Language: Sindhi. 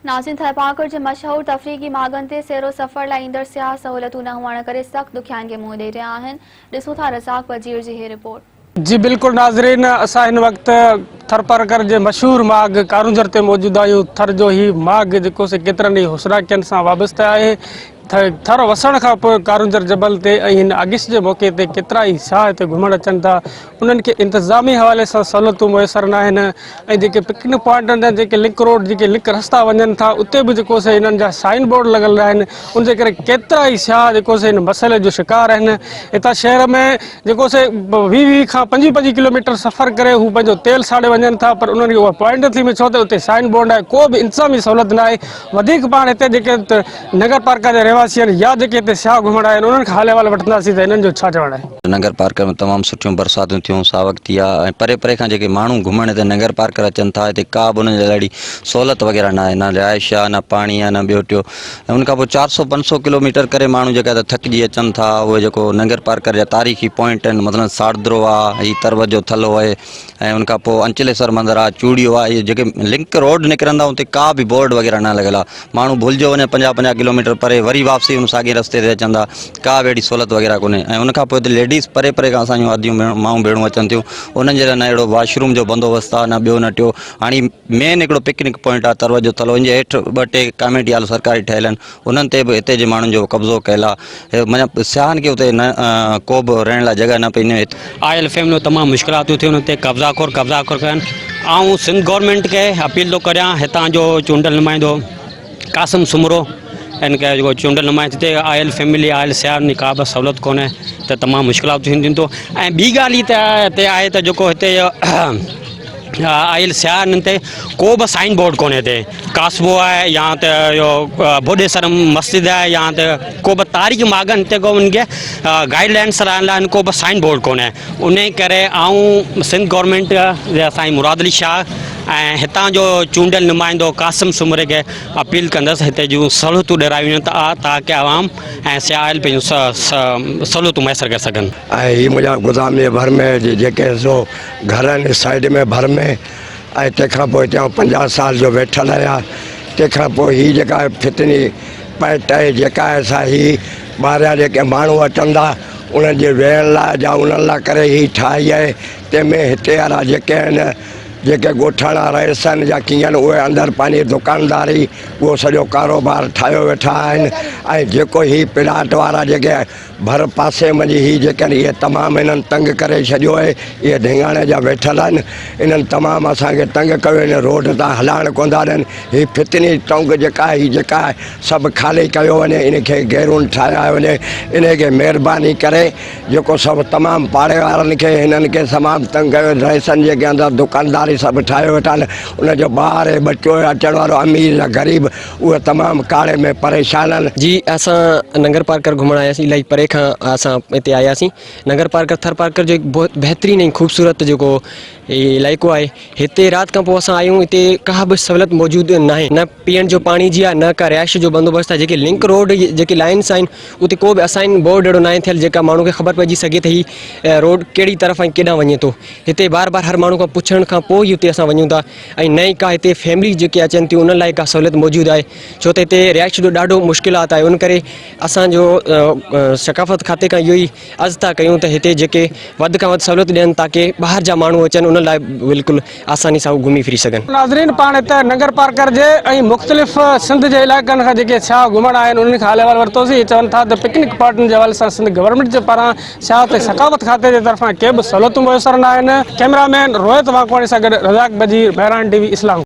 ناظرين ٿرپارڪر جي مشهور تفريحي ماڳن تي سير و سفر لاء ايندڙ سياح سهولتون نه هئڻ ڪري سخت ڏکيائين کي منهن ڏئي رهيا آهن ڏسون ٿا رزاق بجير جي هي رپورٽ. جي بلڪل ناظرين اسان هن وقت ٿرپارڪر جي مشهور ماڳ ڪارونجهر تي موجود آهيون ٿر جو هي ماڳ جيڪو سي ڪيترن ئي حسناڪين سان وابسته آهي ٿر وسڻ کان پوء ڪارونجهر جبل تي ۽ هن آگسٽ جي موقعي تي ڪيترا ئي سياح هتي گهمڻ اچن ٿا انهن کي انتظامي حوالي سان سهولتون ميسر ناهن ۽ جيڪي پڪنڪ پوائنٽن جا جيڪي لنڪ روڊ جيڪي لنڪ رستا وڃن ٿا اتي به جيڪو سي انهن جا سائن بورڊ لڳل ناهن ان جي ڪري ڪيترا ئي سياح جيڪو سي هن مسئلي جو شڪار آهن هتان شهر ۾ جيڪو سي ويهه ويهه کان پنجويهه پنجويهه ڪلوميٽر سفر ڪري هو پنهنجو تيل ساڙي وڃن ٿا پر انهن کي اها پوائنٽ نٿي ملي ڇو ته اتي سائن بورڊ ناهي ڪو به انتظامي سهولت ناهي وڌيڪ پاڻ هتي جيڪي ننگر پارڪر جا رهواسي آهن يا جيڪي هتي سياح گهمڻ آيا آهن انهن کان حال احوال وٺنداسين ته هنن جو ڇا چوڻ آهي. ننگر پارڪر ۾ تمام سٺيون برساتون ٿيون ساوڪ ٿي آ ۽ پري پري کان جيڪي ماڻهو گهمڻ هتي ننگر پارڪر اچن ٿا هتي ڪا به انهن جي لاء اهڙي سهولت وغيره نه آهي نه رهائش آ نه پاڻي آ نه ٻيو ٽيو ۽ ان کان پوء چار سو پنج سو ڪلوميٽر ڪري ماڻهو جيڪا هتي ٿڪجي اچن ٿا اهي جيڪو ننگر پارڪر جا تاريخي پوائنٽ آهن مثلاً ساڙدرو آ هي تربت جو ٿلهو آهي ۽ ان کان پوء انچليسر مندر آ چوڙيو آ اهي جيڪي لنڪ روڊ نڪرندا اتي ڪا به بورڊ وغيره نه لڳل آ ماڻهو ڀلجيو وڃي پنجاهه پنجاهه ڪلوميٽر پري وري واپسي ان ساڳي رستي تي اچن ٿا ڪا به اهڙي سهولت وغيره ڪونهي ۽ ان کان پوء هتي ليڊيز پري پري کان اسان جون اديون ڀيڻون مائون ڀيڻون اچن ٿيون انهن جي لاء نه اهڙو واش روم جو بندوبست آ نه ٻيو نه ٽيو هاڻي مين هڪڙو پڪنڪ پوائنٽ آ تروت جو ٿلهو ان جي هيٺ ٻه ٽي ڪاميٽي هال سرڪاري ٺهيل آهن انهن تي به هتي جي ماڻهن جو قبضو ڪيل آ معنيٰ سياحن کي اتي نه ڪو به رهڻ لاء جڳهه نه پئي ڏني. آيل فيمليون تمام مشڪلاتون ٿيون اتي قبضا خور قبضا خور ڪن آئون سنڌ گورنمينٽ کي اپيل ٿو ڪريان هتان جو چونڊيل نمائندو قاسم سومرو ان کي جيڪو چونڊيل نمائندو هتي آيل فيملي آيل سياحن جي ڪا به سهولت ڪونهي ته تمام مشڪلاتون ٿينديون ٿو ۽ ٻي ڳالهه هي ته هتي آهي ته جيڪو هتي آيل سياح انهن تي ڪو به سائن بورڊ ڪونهي هتي ڪاسبو آهي يا ته اهو ڀوڏيسر مسجد آهي يا ته ڪو به تاريخي ماڳن تي ڪو ان کي گائيڊ لائنس لاء ڪو به سائن بورڊ ڪونهي ان ڪري آئون سنڌ گورنمينٽ جي سائين مراد علي شاهه ۽ هتان جو چونڊيل نمائندو قاسم سومري کي اپيل ڪندس هتي جون سهولتون ڏيرايون وڃن ته تاڪه عوام ۽ سياح پنهنجون سهولتون ميسر ڪري سگهن. ۽ هي منهنجا گدام جي ڀر ۾ جيڪي سو گهر آهن سائيڊ ۾ ڀر ۾ ۽ تنهن کان پوء هتي آئون پنجاهه سال جو ويٺل آهيان تنهن کان پوء هي جيڪا فتني پئٽ آهي جيڪا آهي سا هي ٻاهريان جيڪي ماڻهو اچن ٿا انهن جي ويهڻ لاء يا انهن لاء ڪري هي ٺاهي آهي تنهن ۾ هتي وارا جيڪي آهن جيڪي ڳوٺاڻا رئيس آهن يا ڪيئن آهن اهي اندر پنهنجي دڪانداري اهو سڄو ڪاروبار ٺاهيو ويٺا آهن ۽ جيڪو هي پلاٽ وارا جيڪي ڀر پاسي منجهه هي جيڪي آهن اهي تمام هنن تنگ ڪري ڇڏيو آهي اهي ڌينگاڻي جا ويٺل آهن انهن تمام اسان کي تنگ ڪيو هن روڊ تان هلائڻ ڪونه ٿا ڏين هي فتني ٽونگ جيڪا آهي هي جيڪا آهي سڀ خالي ڪيو وڃي ان کي گيرون ٺاهيا وڃي ان کي مهرباني ڪري جيڪو سڀ تمام پاڙي وارن کي هنن کي تمام تنگ ڪيو رئيسن جيڪي اندر دڪانداري سڀ ٺاهيو ويٺا آهن ان جو ٻار ٻچو اچڻ وارو امير يا غريب اهي تمام ڪاڙهي ۾ پريشان آهن. جي اسان ننگر پارڪر گهمڻ آياسين الاهي پري کان اسان هتي آياسين ننگر پارڪر ٿر پارڪر جو هڪ بهت بهترين ۽ خوبصورت جيڪو هي علائقو آهي هتي رات کان پوء اسان آيون هتي ڪا به سهولت موجود ناهي نه پيئڻ جو پاڻي جي آهي نه ڪا رهائش جو بندوبست آهي جيڪي لنڪ روڊ جيڪي لائنس آهن اتي ڪو به اسائن بورڊ اهڙو ناهي ٿيل جيڪا ماڻهو کي خبر پئجي سگهي ته هي روڊ ڪهڙي طرف ۽ ڪيڏانهن وڃي ٿو هتي بار بار هر ماڻهو کان پڇڻ کان پوء ئي اتي اسان وڃون ٿا ۽ نه ئي ڪا هتي فيملي جيڪي اچن ٿيون انهن لاء ڪا سهولت موجود آهي ڇو ته هتي رهائش جو ڏاڍو مشڪلات آهي ان ڪري اسان جو ثقافت کاتي کان اهو ئي عرض ٿا ڪيون ته هتي جيڪي وڌ کان وڌ سهولت ڏين تاڪي ٻاهر جا ماڻهو اچن انهن لاء بلڪل آساني سان هو گهمي ڦري سگهن. ناظرين پاڻ هت ننگرپارڪر جي ۽ مختلف سنڌ جي علائقن کان جيڪي سياح گهمڻ آيا آهن انهن کان حال احوال ورتوسين هي چون ٿا ته پڪنڪ پارٽن جي حوالي سان سنڌ گورنمينٽ جي پاران سياحت ۽ ثقافت کاتي جي طرفان ڪي به سهولتون ميسر نه آهن. ڪئميرا مين روهت وانڪواڻي سان گڏ رزاق بجير، مهراڻ ٽي وي، اسلام.